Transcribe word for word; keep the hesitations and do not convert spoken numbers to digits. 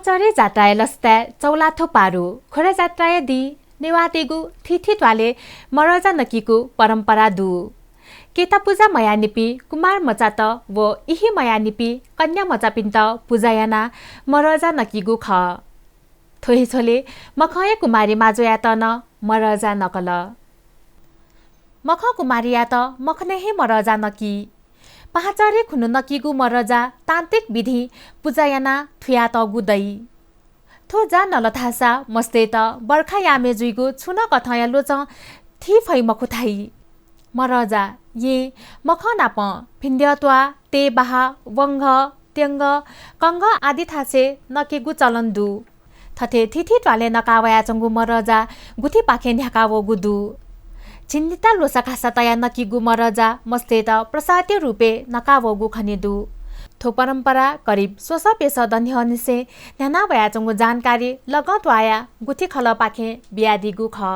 चरे जात्राया लसताय् चौलाथ्व पारु, खोरा जात्राया दिं नेवाःतय्गु थीथी त्वालय् मरजा नकीगु परम्परा दु। केता पुजा मयाःनिपिं कुमार मचात व इहि मयाःनिपिं कन्या मचापिन्त पुजा यानाः मरजा नकीगु खः। थ्व हे झ्वलय् मखंया कुमारी माजुयात नं मरजा नकल। मखं कुमारीयात मखनय् हे मरजा नकी। पाहांचह्रे खुन्हु नकीगु मरजा तान्त्रिक विधिं पुजा यानाः थुयातःगु दइ। थ्व जा नल धाःसा मस्तय्त बर्खा याःम्ह जुइगु छुं नं कथंया ल्वचं थी फइ मखु धाइ। मरजा, येँ, मखं नाप भिंद्यः त्वाः, तय् बाहा, वंघः, त्यंगः, कंगः आदि थासय् नकेगु चलन दु। थथे थीथी त्वालय् नका वयाच्वंगु मरजा गुथिपाखें न्ह्याका वःगु दु। झिंनिता ल्वसाघासा तयाः नकीगु मरजा मस्तय्त प्रसादया रूपय् नका वःगु खने दु। थ्व परम्परा करिब स्वसः प्यसः दँ न्ह्यःनिसें न्ह्याना वयाच्वंगु जानकारी लगं त्वाःया गुथि खलःपाखें बियादीगु खः।